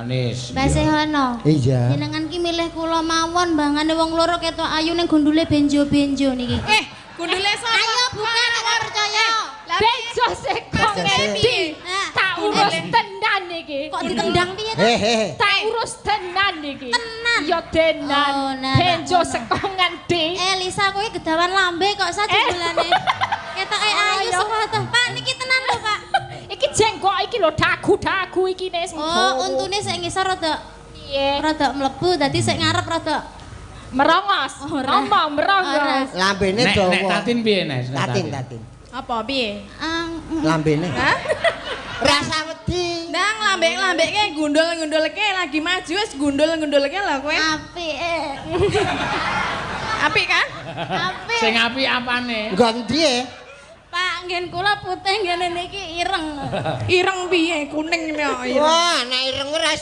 Manis. Mbak Sehono. Iya. Jenengan ki milih kula mawon bangane wong loro ketok ayu ning gondule benjo-benjo niki. Eh, gundule sapa? Ayo buka nek ora percaya. Lah Bejo seko ngendi? Nah, Tak urus tenan iki. Kok ditendang piye to? Hehehe. Tak urus tenan iki. Tenan? Ya tenan. Oh, nah, Benjo nah, seko ngendi? Eh Lisa kowe gedawan lambe kok sa jebulane. Ketoke ayu Ayo. semua tuh. Pak niki tenan lho, Pak. Iki jenggok iki lho dagu-dagu iki nek sing Oh, dawa. untune sik ngisor rada Piye? rada mlebu dadi sik ngarep rada Merongos. Ora. Ngomong merongos. Lambene Nek dawa. nek Tatin piye, Nes? Nek Tatin, tatin. Apa piye? ang Lambene. Hah? Rasa wedi. Ndang lambek-lambeke gundul-gundulke lagi maju wis gundul-gundulke lho kowe. Apik. Apik kan? Apik. Sing apik apane? Nggon ndi e? Pak, nggen kula putih ngene niki ireng. Ireng piye? Kuning kok ireng. Wah, nek ireng ora iso.